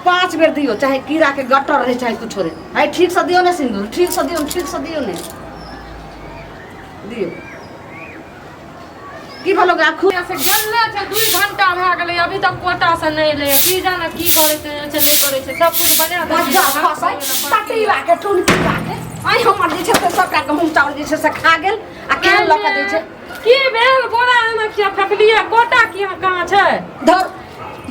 5 बेर दियौ, चाहे कीड़ा के गटर रहे चाहे कुछो रहे। आइ ठीक से दियौ ने सिन्दूर, ठीक से दियौ, ठीक से दियौ ने, दियौ। की भेलो गा? खूब से गेले छै, 2 घंटा भए गेलै, अभी तक कोटा से नहि एलै। की जाने की करै छै, छै नहि करै छै। सब कुछ बना दै बच्चा फसै तटीला के टुनकीला के। आइ हमर जे छै से सबटा गहूँम चाउर जे छै से खा गेल आ केहन लऽ कऽ दै छै। की भेल बोरा एना किया फेकलियै? कोटा किया कहाँ छै? धर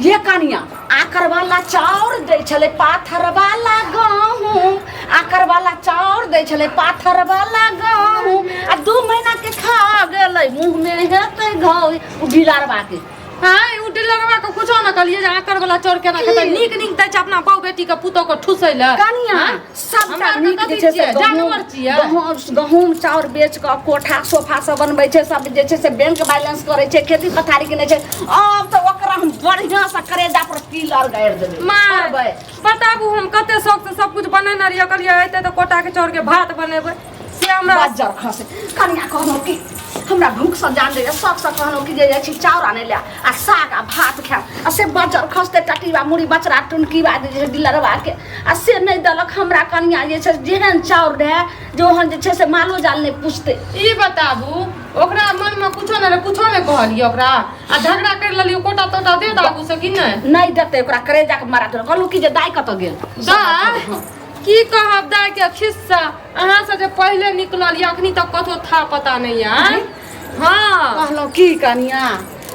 ये कनिया, आकर वाला चाउर दै छलै पाथर वाला गहूँम, आकर वाला चाउर दै छलै पाथर वाला गहूँम, आ 2 महीना के खा गेलै, मुँह में हेतै घाव उ ढिलारबा के। हाँ, उ डिलरवा के कुछो न कहलियै जे आकर वाला चाउर केना खेतै। नीक नीक दै छै अपना बाउ बेटी के पुतोह के ठुसै लए। कनिया हाँ? सबटा हमरा आरके नीक कथी जे छै से छियै? गहूँम जानवर छियै? गहूँम चाउर बेच कऽ कोठा सोफा सब बनबै छै, सब जे छै से बैंक बैलेंस करै छै, खेती पथारी केने छै। आब तऽ ओकरा हम बढ़िआँ से करेजा पर पीलर गाड़ि देबै। माय, करबै। बताबू हम कते शौक से सब कुछ बनेने रहियै, कहलियै एतै तऽ कोटा के चाउर के भात बनेबै, से हमरा बज्जर खसे। कनिया कहलहुँ कि हमरा भूखसँ जान दैए, शौकसँ कहलहुँ कि जे जाइ छी चाउर आनै लए आ साग आ भात खायब, आ से बज्जर खसतै टटीबा मुड़ी बचरा टुनकीबा जे छै डिलरबाके, आ से नहि देलक हमरा कनिया। जे छै जेहन चाउर रहए जे ओहन जे छै से मालो जाल नहि पुछतै। ई बताबू ओकरा मनमे कुछो नहि रहै, कुछो नहि कहलियै ओकरा आ झगड़ा करि लेलियै। कोटा तोटा दे आगू से कि नहि? नहि देतै ओकरा, करेजाके मारा देलक। कहलहुँ कि जे दाइ कतऽ गेल? दाइ की कहब, दाइ के खिस्सा अहाँ से जे पहिले निकलल ये अखनी तक कतौ था पता नहीं है। हाँ कहलहुँ की कनिया,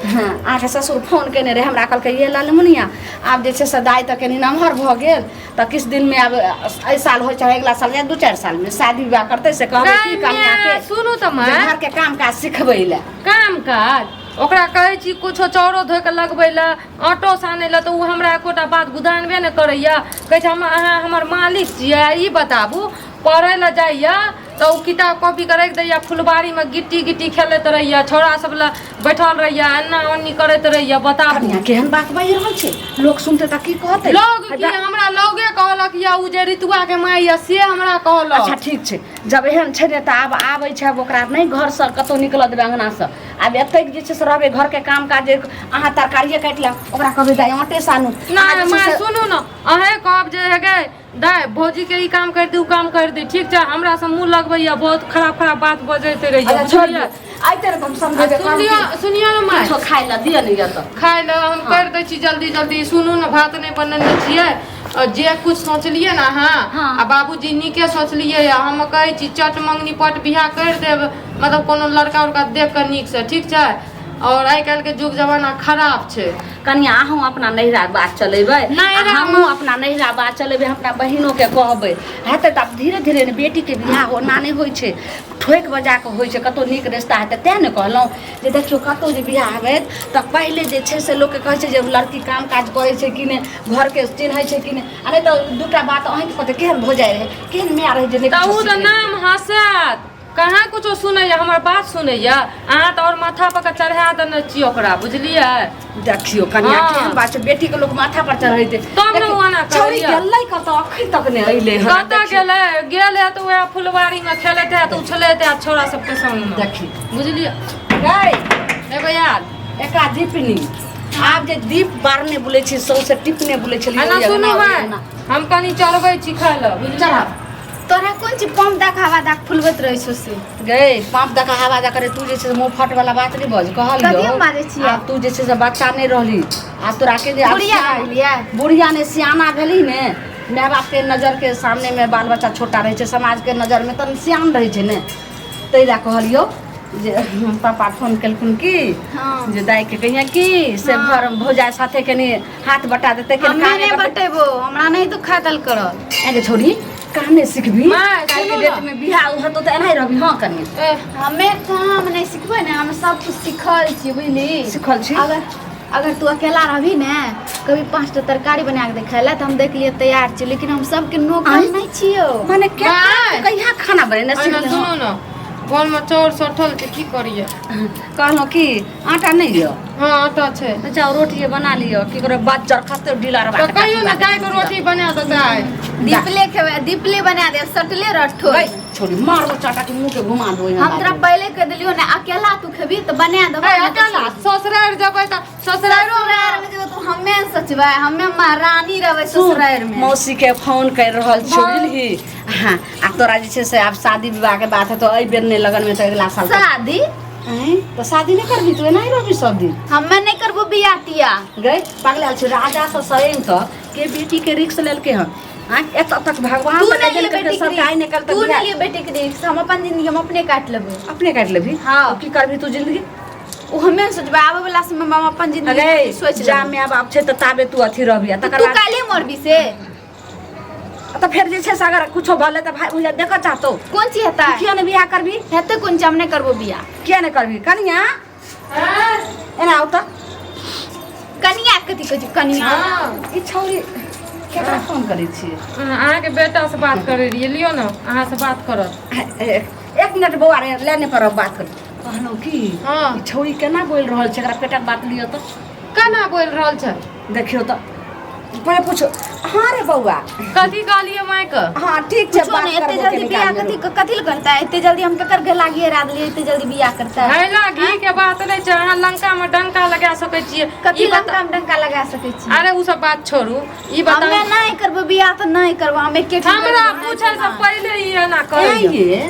हाँ अहाँके ससुर फोन केने रहै हमरा, कहलकै ये लालमुनिया आब जे छै से दाइ तऽ कनि नमहर भऽ गेल, तऽ किछु दिनमे आब एहि साल होइ चाहे अगिला साल या 2-4 सालमे शादी विवाह करतै, से कहबै की कनिया के सुनू तऽ जे माय घरके काम काज सिखबै लए। काम काज ओकरा कहै छी कुछो चाउरो धोइ कऽ लगबै लए, आटो सानै लए, तऽ ओ हमरा एकोटा बात गुदानबे नहि करैया। कहै छै हम अहाँ हमर मालिक छियै। ई बताबू पढ़ै लए जाइया तऽ ओ किताब कॉपीके राखि दैया, फुलबाड़ीमे गिट्टी गिट्टी खेलैत रहैया, छौड़ा सब लए बैठल रहैया, एना ओन्नी करैत रहैया। बताबू कनिया केहन बात बाजि रहल छै, लोक सुनतै तऽ की कहतै? लोग की हमरा लोगे कहलक या ओ जे ऋतुआ के माय या से हमरा कहलक। अच्छा ठीक छै, जब एहन छै ने तऽ आब आबै छै, आब ओकरा नहि घरसँ कतहु निकलऽ देबै अङ्गनासँ। आब एतेक जे छै से रहबै घरके काम काज, जे अहाँ तरकारिए काटि लेब, ओकरा कहबै दाइ आटे सानू। अहाँ नहि जे छै माय से सुनू ने, अहें कहब जे हे गे दाइ भौजी के ई काम कर दी ओ काम कर दी, ठीक छै? हमरा से मुँह लगबैया, बहुत खराब खराब बात बजैत रहैया। अच्छा छोड़ बुझलियै? दियौ, आइते ने तऽ हम समझेबै। सुनियो सुनियो ने माय, किछो खाइ लए दिअ ने यऽ तऽ खाय लए हम कर दै छी जल्दी जल्दी। सुनू ने, भात नहि बनेने छियै और जे कुछ सोचलियै ने अहाँ आ बाबूजी नीके सोचलियै। हम कहै छी चट मंगनी पट बियाह कर देब, मतलब कोनो लड़का उड़का देख कऽ नीक से, ठीक छै? और आइ काल्हि के युग जमाना खराब छै। कनिया अहूँ अपना नैहरा बात चलेबै, नैहरा आ हमहूँ अपना नैहरा बात चलेबै, हम अपना बहिनोके कहबै। हेतै तऽ आब धीरे धीरे ने बेटीके बियाह ओना नहि होइ छै, ठोकि बजा कऽ होइ छै, कतहु नीक रिश्ता हेतै। तेँ ने कहलहुँ जे देखियौ कतहु जे बियाह हेबै तऽ पहिले जे छै से लोकके कहै छै जे लड़की काम काज करै छै कि नहि, घरके चिन्है छै कि नहि, आ नहि तऽ दूटा बात अहीँके कहतै केहन भौजाइ रहै, केहन माय रहै जे नहि तऽ किछो ओ तऽ सिखै। नाम हँसायत, कहाँ कुछो सुनैया, हमर बात सुनैया? अहाँ तऽ और माथा पर के चढ़ा देने छी ओकरा, बुझलियै? देखियौ कनिया केहन बात छै, बेटीके लोक माथा पर चढ़ेतै तब ने ओ एना छौड़ी करैया। गेलै कतऽ, अखन तक नहि अयलै हन। कतऽ गेलै? गेल है तऽ वएह फुलवारी में खेलैत हैत, उछलैत हैत छौड़ा सबके संग में। देखी बुझलियै? गै एगो याद एकरा दीपनी आब जे दीप बारने बोलै छी, सौंसे टिपने बोलै छलियै। एना ओहि सुनू अङ्गना, ओहि भाइ, अङ्गना। हम कनि चढ़बै छी खाय लए, बुझलियै? चढ़ब। तोरा कोन चीज पंप दऽ कऽ हवा दऽ कऽ फुलबैत रहै छौ से? गै पाँप दऽ कऽ हवा दऽ करे, तू जे छै से मुँह फट वाला बात नहि बज कहलियौ। कथी हम बाजै छियै? आब तू जे छै से बच्चा नहि रहली, आब तोरा के जे आब बुढ़िया सियान- भेलियै? बुढ़िया नहि, सियाना भेली ने। माय बाप के नजर के सामने में बाल बच्चा छोटा रहै छै, समाज के नजर में तऽ सियान रहै छै ने। ताहि लए कहलियौ जे पापा फोन केलखुन कि जे दाइके कहिया कि से घर भौजाइ साथे कनि हाथ बटा देतै कनि हमे कामे नहि बटे- बटेबो, हमरा नहि दुखा दल करल। एगे छोरी, कामे सिखबी माय, काल्हिके सुनू डेट ने। में बियाह हेतौ तऽ एनाही रहबी। हँ कनि ए, हमे काम नहि सिखबै ने, हम सब कुछ सिखल छियै, बुझली? सिखल छी। अगर अगर तू अकेला रहबी ने, कभी 5 टा तरकारी बना के देखै ला तऽ हम देख लिए तैयार छी, लेकिन हम सबके नौकर आँय? नहि छियौ। माने के माय। कहिया खाना बनेने एना सिखले? सुनू ने, घरमे चाउर सठल छै, की करियै? कहलहुँ कि आटा नहि यऽ? हँ, आटा छै। तऽ जाउ रोटिए बना लिअ, की करबै, बच्चर खसते ढीला तऽ कहियो ने गायके रोटी बना देतै। दीपले खेबै, दीपले बना देब, सटले रठो। गै छोड़ी मारबो चाटा के मुंह के घुमा दो हम तोरा पहले कह देलियो ने अकेला तू खेबी त बना देबो ए, अकेला ससुरार जेबै तऽ ससुरारो ससुरार में जेबो तू हमे ने सोचबै हमे महारानी रहबै ससुरार में मौसी के फोन कर रहल छौ बुझलही हाँ आ तोरा जे छै से आब शादी विवाह के बात है तो एहि बेर नहि लगन में तऽ अगिला साल तक। शादी आँय, तऽ शादी नहि करबी तू एनाही रहबी सब दिन हमे नहि करबो बियाह तियाह गई पागल छै राजा से स्वयं तऽ के बेटी के रिक्स लेलकै हन आँय एतऽ तक भगवान तू तऽ नहि लिए देलकै बेटी के सरकार रिक्स निकल तू नहि लिए बेटी के रिक्स हम अपन जिंदगी हम अपने काटि लेबै अपने काटि लेबही हाँ। तो की करबही तू जिंदगी ओ हमे ने सोचबै आबै वाला समय में हम अपन जिंदगी अरे सोच जा लेबै माय बाप छै तऽ ताबे तू अथी रहबही आ तू तकर बाद काल्हे मरबी से तऽ फेर जे छै से अगर कुछो भले तऽ भाई भैया देखऽ चाहतो कोन चीज हेतै किया नहि बियाह करबी हेतै कोन चीज हम नहि करबो बियाह किया नहि करबी कनिया एना आउ तऽ कनिया कथी कहै छै कनिया हँ ई छौरी केकरा फोन करै छियै अहाँके बेटासँ बात करै रहियै लियौ ने अहाँसँ बात करत एक मिनट बौआ रे लाइने पर रह, बात कर कहलहुँ की हँ। ई छौरी केना बोलि रहल छै एकरा पेटक बात लिअ तऽ केना बोलि रहल छै देखियौ तऽ पहिले पूछो हाँ रे बौआ कथी कहलियै मायके हाँ ठीक छै कुछो बात नहीं एते करबो जल्दी के बियाह निकाल कथी कथी लए करता है एते जल्दी हम केकर घर लागी हरा देलियै एते जल्दी बियाह करता है हैला घी के बात नहि छै अहाँ लंका में डंका लगा सकै छियै कथी ई बता- लंका में डंका लगा सकै छी अरे उ सब बात छोड़ू ई हमे बताउ नहीं करबो बियाह तऽ नहीं करबो हम एके ठाम हमरा करबो, पूछे से पहिले ई एना ऐं करैया ये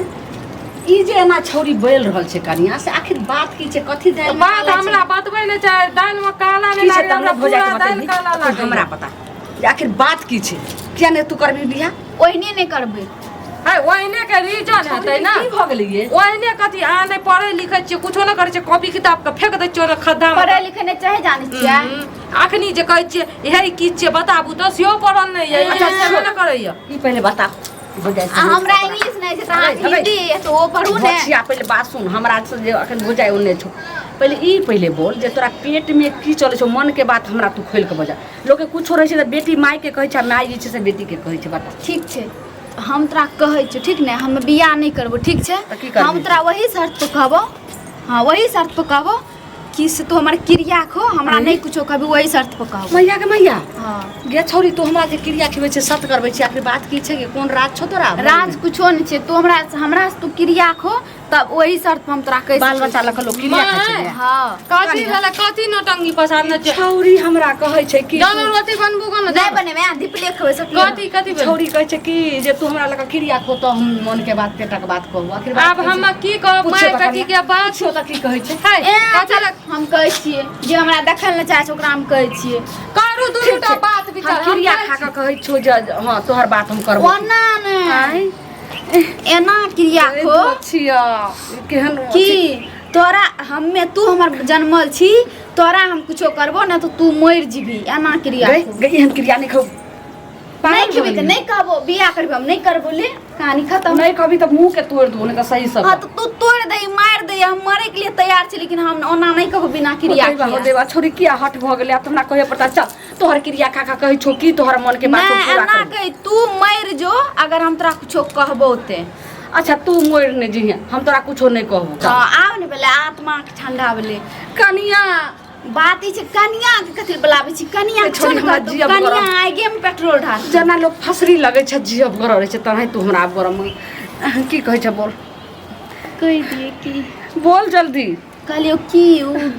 ई जे एना छौरी बोलि रहल छै कनिया से आखिर बात की छै कथी दालि में बात काला छै? हमरा बतबै नहि चाहे दालि में काला नहि की छै लागै तऽ हमरा हमरा भौजाइ पूरा के दालि बतेबही काला तऽ लागै हमरा पता जे आखिर बात की छै किया नहि तू करबही बियाह ओहिने नहि करबै है ओहिने के रीजन हेतै ने की भऽ गेलै ये ओहिने कथी अहाँ नहि पढ़ै लिखै छियै कुछो नहि करै छियै कॉपी किताब के फेंक दै छियै ओने खद्धा में पढ़ै लिखै नहि चाहे जानै छियै अखनी जे कहै छियै हे की छियै बताबू तऽ सेहो पढ़ल नहि यऽ अच्छा, अच्छा नहि करैया ई पहिले बता भौजाइ से आ हमरा इंग्लिश नहि छै तऽ अहाँके अरे, हिंदी है तऽ ओ पढ़ू ने भचिया पहिले बात सुन हमरा से जे अखन भौजाइ ओने छौ पहिले ई पहिले बोल जे तोरा पेट में की चलै छौ मन के बात हमरा तू खोलि के बजा लोक के कुछो रहै छै तऽ बेटी माय के कहै छै आ माय जे छै से बेटी के कहै छै बता ठीक छै हम तोरा कहै छियौ ठीक ने हम बियाह नहि करबो ठीक छै तऽ की करबही? हम तोरा वही शर्त पर कहबो हाँ वही शर्त पर कहबो कि से तू हमर क्रिया खो हमरा नहि कुछो कहबी वही शर्त पर कहबो मैया के मैया हाँ गे छौरी तू हमरा जे क्रिया खिबै छै सत करबै छै आखिर बात की छै कि कोन राज छौ तोरा राज कुछो नहि छै तू हमरा हमरा से तू क्रिया खो तब वही शर्त पर हम तोरा कहि बाल सकै बच्चा लऽ कऽ लोक क्रिया खाइ छै माय। ने। हाँ कथी भेलै कथी नौटंकी पसारने छै छौरी हमरा कहै छै कि जानो रोटी बनबू कोन नहि बनेबै अहाँ दीपले खेबै सब कथी कथी भेलै? छौरी कहै छै कि जे तू हमरा लऽ कऽ क्रिया खो तऽ हम मन के बात पेटक बात कहू आखिर बात आब की छै? हम की कहब पूछियौ माय तऽ कथी कनिया, के बात पूछियौ तऽ की कहै छै है ए, कथी लए हम कहै छियै जे हमरा देखल नहि चाहै छै ओकरा हम कहै छियै करू दुनू टा बात विचार हम क्रिया खा कऽ कहै छौ जे हँ तोहर बात हम करबो ओना नहि एना क्रिया खो छिया केहन की तोरा हमे तू हमर जनमल छी तोरा हम कुछो करबो ना तो तू मरि जीबी एना क्रिया गई खो गई एहन क्रिया नहि खो नहीं खेबी तऽ नहीं कहबो बियाह करबी हम नहीं करबो ले कहानी खत्म नहीं कहबी तऽ मुंह के तोड़ दू नहीं तऽ सही सब हाँ तो तू तोड़ दे मार दे हम मरे के लिए तैयार छी लेकिन हम ओना नहीं कहबो बिना क्रिया हो के देवा छोरी किया हट भऽ गेलै आब तऽ हमरा कहे पड़ता चल तोहर क्रिया खा खा कहै छौ की तोहर मन के बात हम नहीं पूरा एना करबो। कही तू मर जो अगर हम तोरा कुछो कहबो ते अच्छा तू मरि नहि जइहे हम तोरा कुछो नहि कहबो हाँ आब ने भेलै आत्मा के ठंडा भेलै कनिया बात ई छै कनिया के कथी लए बुलाबै छी कनिया ए, के छोड़ी, छोड़ हमरा कऽ जियब कनिया गरम। आगे में पेट्रोल ढार जेना लोक फसरी लगै छै जियब गरम रहै छै तेनाही तू हमरा आब गरम की कहै छै बोल कहि दिए की बोल जल्दी कहलियौ की उ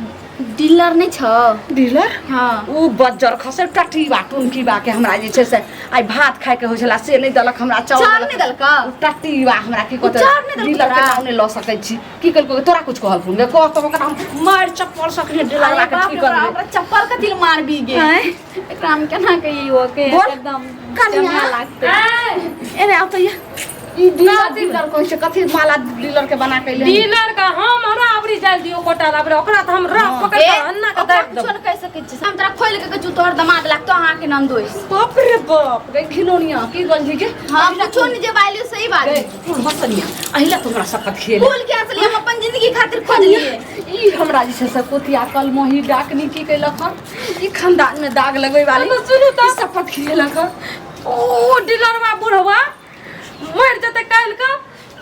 डीलर नहि छौ डीलर हाँ उ बज्जर खसे टटी बा टुनकी बा के हमरा जे छै से आइ भात खाय के होइ छला से नहि देलक हमरा चाउर चाउर नहि देलकौ? उ टटी बा हमरा की कहतै चाउर नहि देलकौ डीलर के तोरा? नाम नहि लऽ सकै छी की कहलको तोरा कुछ कहलखुन गे कह तऽ ओकरा हम मारि चप्पल सकने डीलर अरे बा के बाप ठीक रे बाप, कर ओकरा चप्पल कथी लए मारबी गे आँय? एकरा हम केना कहियै ओके बोल। एकदम कनिया। जमा लागतै एने आब तऽ ये ई डीलर डीलर कहै छै कथी माला डीलर के बना के अइलै डीलर का हम हमरा अबरी जाय दियो कोटा लाबरे ओकरा तऽ हम रफ पकड़ ए, के अन्ना के ओकरा दाबि कुछो देब नहि कहि सकै छी हम तोरा खोलि के कहै छियौ तोहर दमाद लागतौ अहाँके ननदोइस बाप रे बाप रे घिनौनिया की गंजी के हम कुछो नहि जे बालियो सही बात गे तू हसनिया अहिला तू हमरा शपथ खेले फूल के असली हम अपन जिंदगी खातिर खोजलिए ई हमरा जे छै से कोतिया कलमोही डाकनी की कैलक हन ई खानदान में दाग लगबै वाली सुनू तऽ ई शपथ खेलक हन ओ डीलरवा बुढ़वा मरि जेतै काल्हि के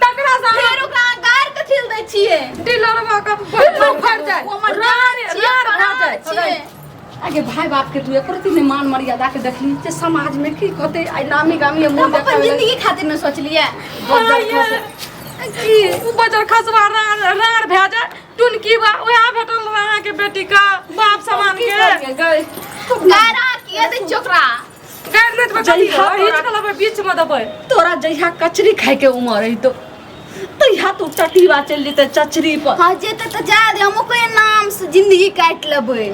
तकरा से अहाँ फेर ओकरा गार कथी लए दै छियै डीलरवा के मुँह फाड़ि जाय ओ हमर रार छियै, रार भऽ प्राण जाय छियै। आगे भाई बाप के तू एको रत्ती नहि मान मर्यादा के देखली जे समाज में की कहते आइ नामी गामी हम मुँह अपन देखाबै जिंदगी खातिर नहि सोचलियै बज्जर खसे। की उ बजर खसवा राड़ राड़ भए जाए टुनकी बा ओएह भेटल रहे अहाँके बेटी का बाप समान की के करियै गै गारा किए दै चोकरा गारि नहि देबै जइहा कथी तोरा- हिच लेबै बीच मे देबै तोरा जहिया कचरी खाइके उमर रहितो तहिया तू टटीबा चलि जेतै चचरी पर हाँ जेते तऽ जा दे हम ओकरे नाम से जिंदगी काटि लेबै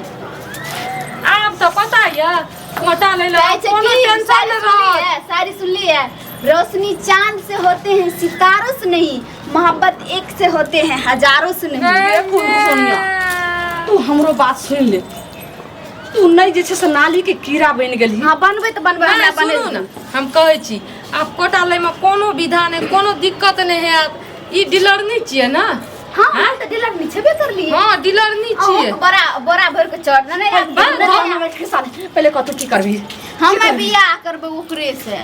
आब तऽ पता यऽ कोटा लै लए कहै छै कोनो कि टेंशन सारी नहि सुनली रहत है सारी सुनली है रोशनी चांद से होते हैं सितारों से नहीं मोहब्बत एक से होते हैं हजारों से नहीं गै सोनिया। तू हमरो बात सुनि ले तू नहि जे छै से नाली के कीड़ा बनि गेलही हाँ बनबै तऽ बनबै हमरा नहि, बने सुनू ने हम कहै छी आब कोटा लैमे कोनो विधा नहि कोनो दिक्कत नहि हैत ई डीलर नहि छियै ने हाँ हम तऽ डीलर नहीं छेबे करलिए हँ डीलर नहि छियै अहूँ बड़ा बोरा भर के चढ़ नहीं घर में बैठ के साले पहिले कतौ की करबही हम बियाह करबै ओकरे से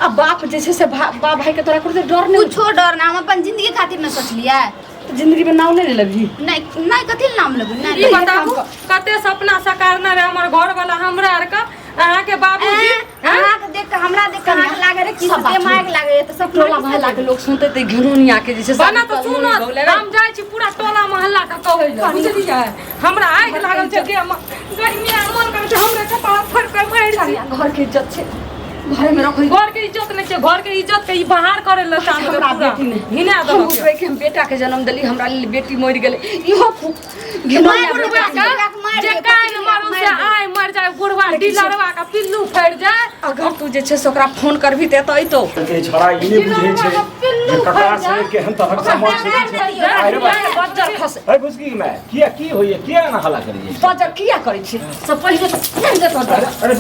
आ बाप जे छै से बाप भाई के तोरा कोनो डर नहि कुछो डर ना हम अपन जिंदगी खातिर न सोचलिए तऽ जिंदगी में नाम नहि लेबही नहीं नहीं कथी ले नाम लेबै ई नहीं बताबू कते सपना सकारने रहे हमर घरवाला हमरा आरके अहाँके बाबूजी ऐं, अहाँके देख के हमरा देख के अहाँके लागे रहे कि सब बात दिमाग लागे रहे तऽ सपना टोला मोहल्ला के लोग सुनते तऽ घिनौनिया के जे छै बना तऽ सुन हम जाइ छी पूरा टोला मोहल्ला के कहै लए बुझलियै हमरा आगि लागल छै देह मे गर्मी आ मन करै छै हमरे कपार फोड़ि कऽ मारि दी घर के इज्जत छै घर में रखो घर के इज्जत नहि छै घर के इज्जत के ई बाहर करे लए चाहै हमरा बेटी नहि हिना हम देलक उठबै के हम बेटा के जन्म देली हमरा लेल बेटी मरि गेलै इहो खूब घिनौनिया बुढ़वा बेटा के मारि जे दे, काल्हि मरू से आइ मरि जाय बुढ़वा डीलरवा के पिल्लू फड़ि जाय अगर तू जे छै से ओकरा फोन करबही तऽ एतऽ अयतौ के छड़ा ई नहि बुझै छै जे ककरा से केहन तरहक संबंध छै की छै। अरे बा बज्जर खस अरे बुझकी मैं किया की होइए किया एना हल्ला करिए बज्जर किया करै छी सब पहिले तऽ दे तोर अरे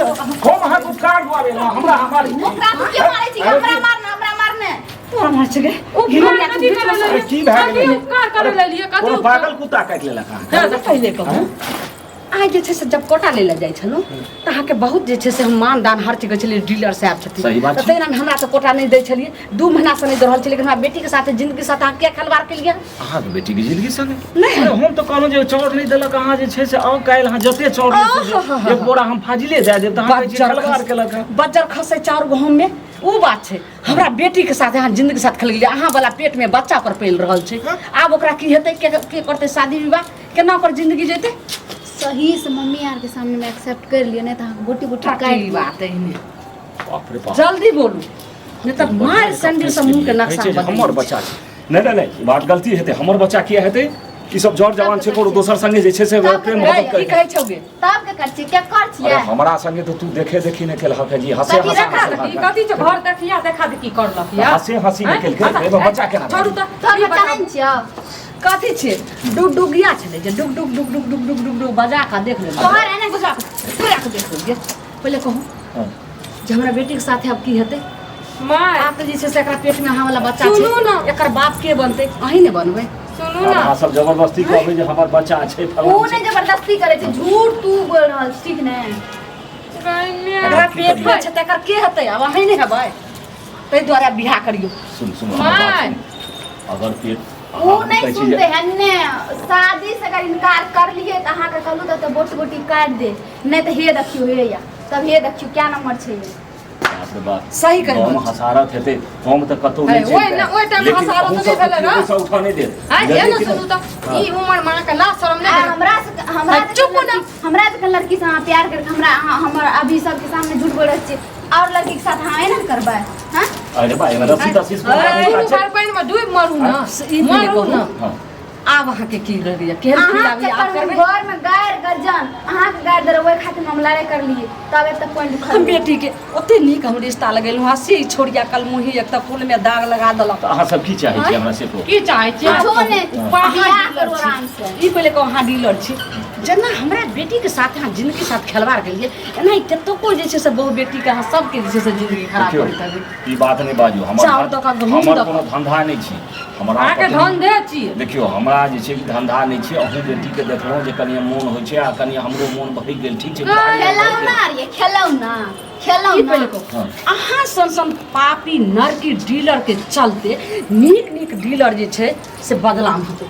हम अहाँके उपकार दुआरे ना हमरा हमारे ओकरा तू के मारै छी हमरा मारना हमरा मारने तोरा मार छै गे ओ घिनौनिया कथी के बीच करे में अरे की भए कथी गेलै उपकार करे लेलियै कथी कोनो उपकार? पागल कुत्ता काटि लेलक अहाँके से पहिले कहू आइ जे छै से जब कोटा लै लए जाइ छलहुँ तऽ अहाँके बहुत जे छै से हम मान दान हर चीज छलियै डीलर साहब छथिन सही बात तऽ छै। तहिना हमरा तऽ कोटा नहि दै छलियै 2 महीनासँ नहि दऽ रहल छलियै, लेकिन हमरा बेटीके साथे जिन्दगी साथ अहाँ किया खलवाड़ केलियै? अहाँके बेटीके जिंदगी संगे नहि। अरे हम तऽ कहलहुँ जे चाउर नहि देलक अहाँ जे छै से आउ काल्हि अहाँ जते चाउर लेब से एक बोरा हम फाजिले दए देब तऽ अहाँ कहै छियै बज्जर खलवाड़ केलक हँ। बज्जर खसै चाउर गहूँममे ओ बात छै। हमरा बेटीके साथ अहाँ जिन्दगी साथ खेल गेलियै। अहाँ वाला पेटमे बच्चा पर पलि रहल छै। आब ओकरा की हेतै? के के करतै शादी विवाह? केना ओकर जिन्दगी जेतै? सही से मम्मी आर के सामने में एक्सेप्ट कर लियो, नहीं तो अहाँ गोटी गोटी काटि की दियौ। बात एहने बाप रे बाप। जल्दी बोलू, नहि तऽ मारि सैंडल से मुँह के कहै नक्शा छै जे बदलि हमर दै। बच्चा छै। नहि नहि नहि, ई बात गलती हेतै। हमर बच्चा किया हेतै? ई सब जर जवान छै, कोनो दोसर संगे जे छै से तब प्रेम छै। मोहब्बत की करै कहै छौ गे? तब के कर छियै, क्या कर अरे छियै? हमरा संगे तऽ तू देखे देखी नहि केलहक जी हंसे कथी हंसा देखा हंसा ई कथी छै? घर देखिया देखा देखी करलक या हंसे हंसी नहि केलकै। एहिमे बच्चा केना छोड़ू तऽ। तोहर ई बच्चा बताबू। नहि छियौ? कथी छियै? डुगडुगिया छलै जे डुग डुग डुग डुग डुग डुग डुग डुग बजा कऽ देख लेलियै। तोहर है ने? बजा कऽ तोरा कऽ देख लेलियै। पहिले कहू हँ। जे हमरा बेटीके साथे आब की हेतै? माय आब तऽ जे छै से एकरा पेटमे अहाँ वाला बच्चा छै। सुनू ने। एकर बाप के बनतै? अहीं ने बनबै? सुनू आब ने। अहाँ सब जबरदस्ती कहबै जे हमर बच्चा छै ओ फलाना नहि छै। जबरदस्ती करै छै, झूठ तू बोल रहल छी, ठीक ने? एकरा पेटमे छै तऽ एकर के हेतै? आब अहीं ने हेबै। ताहि दुआरे आब बियाह करियौ। सुन सुन, हमर बात माय। सुन। अगर पेट ओ अहाँ नहीं कहै छी सुनते जे है ने। शादी से अगर इनकार कर लिए तऽ अहाँके कहलू तऽ बोटी गोटी काटि दे, नहीं तऽ हे देखियौ, हे या तब हे देखियौ क्या नंबर छै ये। बाप रे बाप। सही कहि हम रहल छी। हसारत हेतै, हम तऽ कतौ नहि है, ओहि ने- ओहि टाइम लेकिन हसारत अहूँ नहि सब भेलै ने? ओहिसँ उठऽ नहि देत। आइ हे ने लेकिन- सुनू तऽ हाँ। ई उमर में अहाँके लाज शरम आ नहि भेल? हमरा से हमरा आ, चुप जकाँ ने। लड़की, हमरा जकाँ लड़की से अहाँ प्यार करके हमरा अहाँ हमर अभी सबके सामने झूठ बोल रहल छियै और लड़की के साथ अहाँ एना करबै? हाँ। अरे बा, एहिमे रस्सी तस्सी से कोनो दुनू बात छै? भार पानि में डूबि मरू ने। ई पहिले मरू कहू। ने। हाँ। आब अहाँके की लगैया, केहन अहाँ फील आबैया? आब चक्कर में करबै? घर में गायर गजन अहाँके गायर दे ओहि खातिर हम लड़ाई कर लिए तब एतऽ पॉइंट हम बेटी के ओते नीक हम रिश्ता लगेलहुँ हँ से ई छोड़िया कलमुही एक तऽ कुल में दाग लगा देलक। तऽ अहाँ सब की चाहै छी हमरा से कहू। की चाहै छियै? कुछो नहि। अहाँ बियाह डीलर करू छी। आराम से। ई पहिले कहू, अहाँ डीलर छी, जेना हमरा बेटीके साथ अहाँ जिंदगी साथ खेलवाड़ केलियै, एना ही कतको जे छै से बहु बेटीके अहाँ सबके जे छै से जिंदगी खराब देखियौ, करैत हेबै। ई बात नहि बाजू। हमर चाउर दऽ कऽ, गहूँम हमर दऽ कोनो कऽ। धंधा नहि छै। हमरा अहाँके पत्नी- धन दे छी। देखियौ, हमरा जे छै कि धंधा नहि छै। अहूँ बेटीके देखलहुँ जे कनि मोन होइ छै आ कनि हमरो मोन बहकि गेल, ठीक छै, बुढ़ारी खेलौना भऽ गेल। रे खेलौना ई पहिले खेलौना। कहू, हाँ। अहाँ सन सन पापी नरकी डीलर के चलते नीक नीक डीलर जे छै से बदनाम हेतै।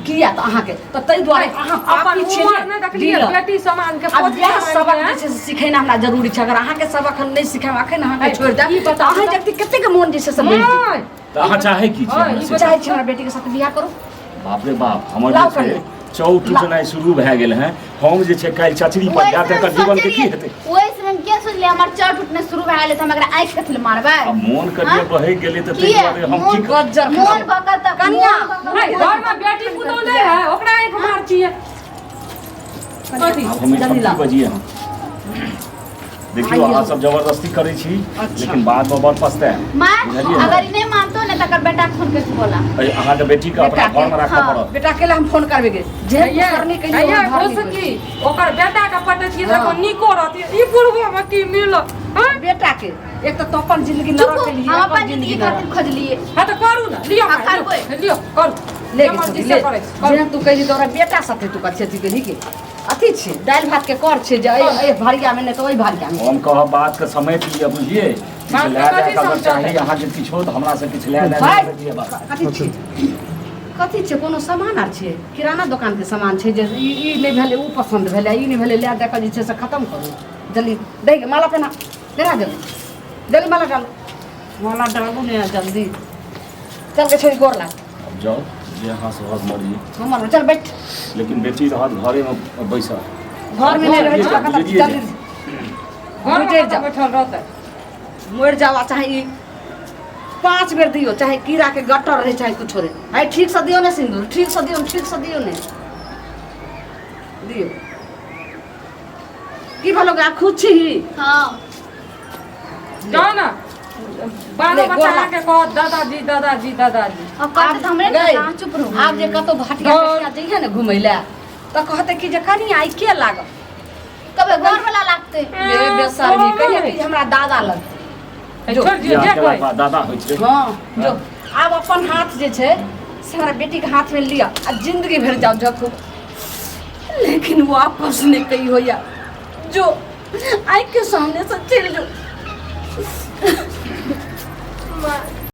किया तऽ अहाँके तऽ ताहि दुआरे अहाँ अपन पापी छियै उमर ने, नहि देखलियै डीलर। बेटी समान के आब पोती इएह समान सबक के जे छै से सिखेनाइ हमरा जरूरी छै। अगर अहाँके सबक हम नहि सिखायब अखन अहाँके है, छोड़ि देब ई तऽ बताउ अहाँ तऽ। जते कतेक मोन जे छै से बढ़ि जेतै। नहि तऽ अहाँ चाहै की छी हँ, हमरा ई से? चाहै छी हमरा बेटीके साथ बियाह करू। बाप रे बाप, हमर लाउ जे छै कनिया। चौ टूटनाइ शुरू भए गेल है। हम जे छै काल्हि चचरी पर ओहि जायब समय एकर हम जीवन के की सोचलियै- हेतै? ओहि समय हम के सोचलियै हमर चर टूटने शुरू भए गेलै तऽ हम एकरा आँखि कथी लए मारबै? आब मोन करिए हाँ? बहकि गेलै तऽ ताहि किया? दुआरे हम की मोन गज्जर मोन बकल तऽ कनिया, मोन बकल नहीं, घर में बेटी पुतोह नहीं है, ओकरा आँखि मार छियै। कथी? आब हम एहिठाम जल्दी की लाउ। बजियै हम? देखियौ आइए। अहाँ सब जबरदस्ती करै छी अच्छा। लेकिन बाद में बड़ पछताएब। माय बुझलियै ने? अगर ई नहि मानतो ने तकर बेटा के फोन करके बोला। अरे, अहाँके बेटी के अपना बेटा के, घर में राखऽ हाँ। पड़त। बेटा के लिए हम फोन करबे गे जे हैया, करनी कहियो हैया, हम घर खुश नहीं की ओकर बेटा के पटैतियै तऽ हाँ। एखन नीको रहतियै। ई बुढ़बो में की मिलत? हाँ? बेटा के एक तऽ तो अपन जिंदगी चुप नरक के लिए हम अपन जिंदगी खातिर खोजलिए। हाँ तऽ करू ने, लिअ हाँ, माय, करबै। लिअ, लिअ, करू। ले जे गे मर्जी छोरी, से ले। करै छी, करू। जेहन तू कहली तोरा बेटा साथे तू कथी अथी केलही के अथी छै दालि भात के कर छै जे एहि एहि भरिया मे नहि तऽ ओहि भरिया मे। हम कहब बात के समेट लिअ बुझलियै? किछु बात लए के दए कथी कऽ अगर समझौता? चाही अहाँके किछो तऽ हमरा से किछु लए दए भाइ, कऽ दिअ बस। कथी छै कथी छै? कोनो सामान आर छै? किराना दोकान के सामान छै जे ई ई नहि भेलै ओ पसन्द भेलै ई नहि भेलै लए दए कऽ जे छै से खतम करू। जल्दी दै के माला पहिना पहिना जल्दी जल्दी माला डालू माला डालू ने जल्दी। चल के छोड़ी गोर लाग। आब जाउ जे अहाँ सबहक मर्जी। हमर चल बैठ। लेकिन बेटी रहत घरे में बैसल। घर में नहीं रहै छै बुझलियै जल्दी जे। घर में गुजरि कतऽ जाउ। बैठल रहतै? मरि जाओ आ चाहे ई 5 बेर दियौ चाहे कीड़ा के गटर रहे चाहे कुछो रहे। आइ ठीक से दियौ ने सिंदूर, ठीक से दियौ, ठीक से दियौ ने दियौ। की भेलो गे खुश छी? हाँ। जाउ ने बालो ले, बच्चा गोर लाग। अहाँके कहत दादाजी दादाजी दादाजी। अब कहते तऽ हमरे ने गई। अहाँ चुप रहू। आब जे कतौ भटिया और- तटिया जइहे ने घुमै लए तऽ कहते कि जे कनिया ई के लागल? कबे घर वाला लागते। गे बेसरमी कहिया कि जे हमरा दादा लगतै। छोड़ि दियौ बियाह जे केलाक कहै। बाद दादा होइ छै। हाँ जो आब अपन हाथ जे छै से हमरा बेटी के हाथ में लिअ आ जिंदगी भरि जाओ झखू लेकिन वापस नहीं कही होया जो आँख के सामने से चल जो।